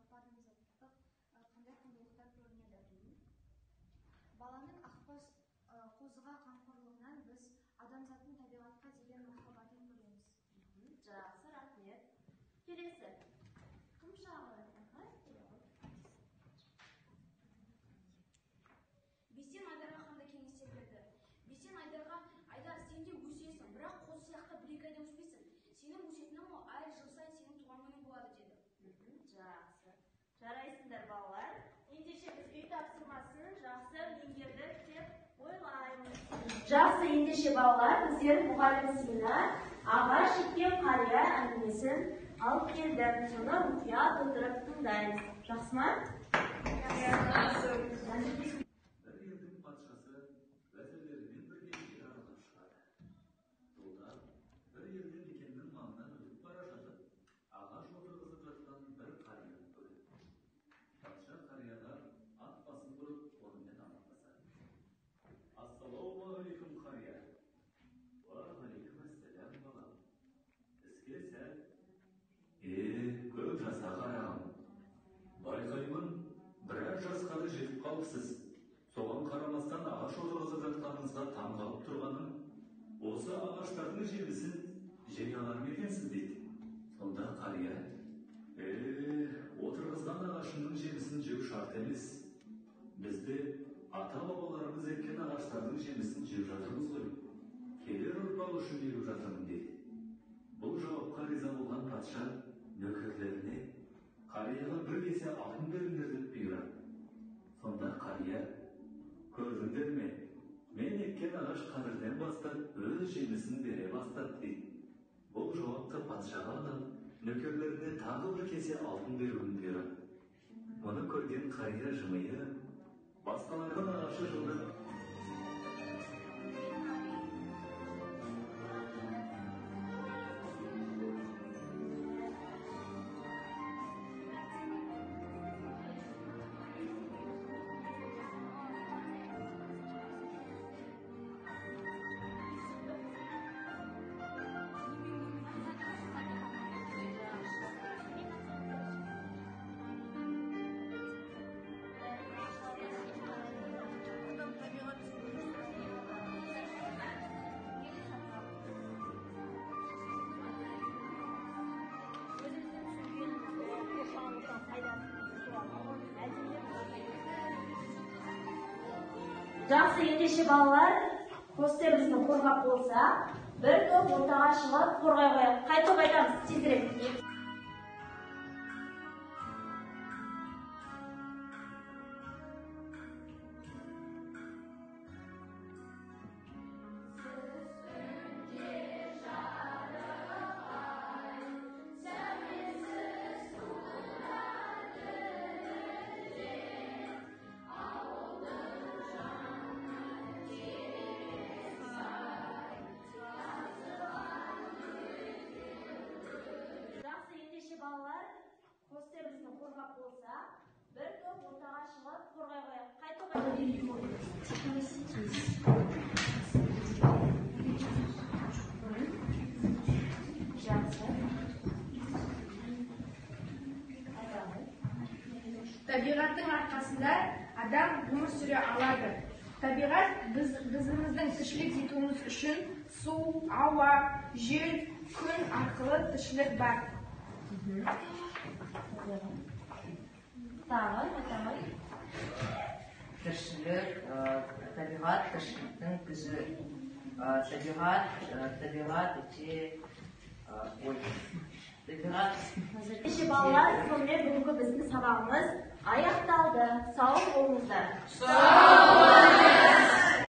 жалпы адамзаттық қандай құндылықтар көрінеді? Баланың ақбас қозыға қамқорлығынан біз адамзаттың табиғатқа деген махаббатын көреміз. Жақсы, рахмет. Келесі. Кім шағыр? Бейсен Айдарға қандай кеңестер берді? Бейсен Айдарға: Айдар, сен де өсесің, бірақ қозы сияқты бір-екі айда өспейсің. Сенің өсетінің ол әр жыл сайын сенің туған күнің болады, деді. Жақсы. Жарайсыңдар, балалар. Ендеше біз үй тапсырмасын жақсы меңгердік деп ойлаймыз. Жақсы, ендеше балалар, біздер мұғалім Сина ағаш еккен қария әңгімесін алып келді. Соны мұқият отырып тыңдаймыз. Жақсы ма? Жақсы. Бір елдің патшасы уәзірлерімен бірге жер аралап шығады. Жолда бір елді мекеннің маңынан өтіп бара жатып, ағаш отырғызып жатқан бір қарияны көреді. Патша қарияға ат басын бұрып, онымен амандасады. Ассалаумағалейкум, қария. Уағалейкум ассалам, балам. Іске сәт. Көп жаса, қарағым. Байқаймын, біраз жасқа да жетіп қалыпсыз. Соған қарамастан ағаш отырғызып жатқаныңызға таң қалып тұрғаным, осы ағаштардың жемісін жей алар ма екенсіз, дейді. Сонда қария: отырғызған ағашымның жемісін жеу шарт емес. Бізде ата-бабаларымыз еккен ағаштардың жемісін жеп жатырмыз ғой. Келер ұрпақ үшін егіп жатырмын, дейді. Бұл жауапқа риза болған патша нөкерлеріне қарияға бір кесе алтын беріңдер деп бұйырады. Сонда қария: көрдіңдер ме, мен еккен ағаш қазірден бастап өз жемісін бере бастады, дейді. Бұл жауапты патшаға ұнап, нөкерлеріне тағы бір кесе алтын беруін бұйырады. Мұны көрген қария жымиып, басқалардың ағашы жылда Жақсы, ендеше балалар, постерімізді қорғап болсақ, бір топ ортаға шығып қорғай қояйық. Қай топ айтамыз? Тезірек. Балалар, постерімізді қорғап болсақ, бір топ ортаға шығып қорғай қояйық. Қай топ айтамыз? Жақсы. Табиғаттың арқасында адам өмір сүре алады. Табиғат біздің тіршілік етуіміз үшін су, ауа, жел, күн арқылы тіршілік бар. Тағы, айтамай. Тіршілік, табиғат тіршіліктің көзі. Табиғат өте ой. Табиғат. Ендеше балалар, сонымен бүгінгі біздің сабағымыз аяқталды. Сау болыңыздар. Сау болыңыз.